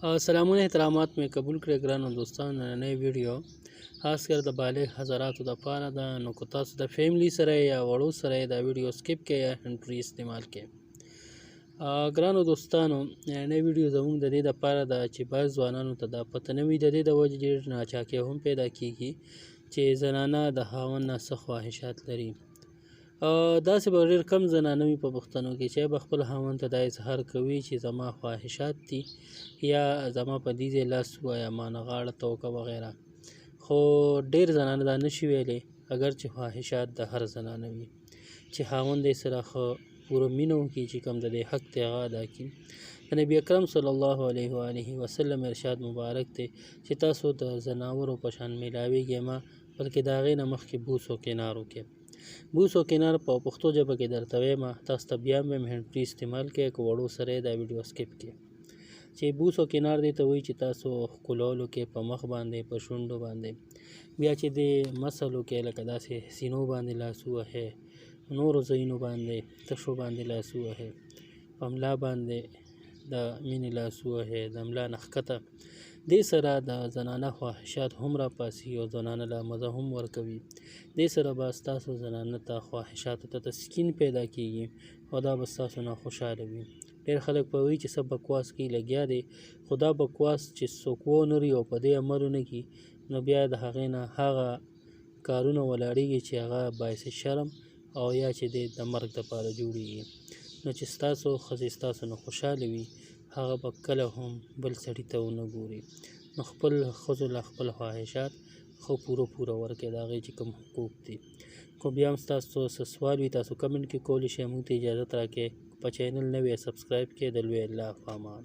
سلامونه احترامات مې قبول کړئ ګرانو دوستانو. نننۍ ویډیو خاص کر د بالغ حضراتو د پاره ده، نو که تاسو د فیملی سره یا وړو سره دا ویډیو سکیپ کړئ یا هنټري استعمال کړئ. ګرانو دوستانو، نننۍ ویډیو زموږ د دې دپاره ده چې بعض ځوانانو ته دا پته نه وي، د دې د وجې ډېر ناچاکۍ هم پیدا کیږي چې زنانه د خاوند نه څه خواهشات لري. داسې به ډېر کم زنانه وي په پښتنو کې چې به خپل خاوند ته دا اظهار کوي چې زما خواهشات دي یا زما په دې ځای لاس ووایه، ما نه غاړه ته وکړه وغیره. خو ډېر زنانه دا نشي ویلی، اګر چې خواهشات د هر زنانه وي چې خاوند یې سره ښه پوره مینه وکړي، چې کوم د دې حق دی هغه ادا کړي. د نبی اکرم صلی الله علیه و آله وسلم ارشاد مبارک دی چې تاسو د ځناورو په شان میلاویږئ مه، بلکې د هغې نه مخکې بوس او کنار وکړئ. بوس او کنار په پښتو ژبه کې درته وایم، تاسو ته بیا هم وایم هنډ فري استعمال کړئ، که وړو سره دا ویډیو سکیپ کړئ. چې بوس او کنار دې ته وایي چې تاسو ښکلولو کې په مخ باندې، په شونډو باندې، بیا چې دې مسلو کې لکه داسې سینو باندې لاس ووهئ، نورو ځایونو باندې تشو باندې لاس ووهئ، په ملا باندې د مینې لاس ووهئ، د ملا نه ښکته. دې سره د زنانه خواهشات هم راپاڅي او زنانه له مزه هم ورکوي. دې سره به ستاسو زنانه ته خواهشاتو ته تسکین پیدا کیږي او دا به ستاسو نه خوشحاله وي. ډېر خلک به وایي چې څه بکواس کوي لګیا دی، خو دا بکواس چې څوک ونه ري او په دې عمل ونه کړي، نو بیا د هغې نه هغه کارونه ولاړیږي چې هغه باعث شرم او یا چې دی د مرګ دپاره جوړیږي. نو چې ستاسو ښځې ستاسو نه خوشحاله وي، هغه به کله هم بل سړي ته ونه ګوري. نو خپل ښځو له خپل خواهشات ښه پوره پوره ورکړئ، د هغې چې کوم حقوق دي. خو بیا هم ستاسو څه سوال وي تاسو کمنټ کې کولی شئ، موږ ته اجازت راکړئ. په چینل نوی سبسکرایب کړئ. د لوی الله په امان.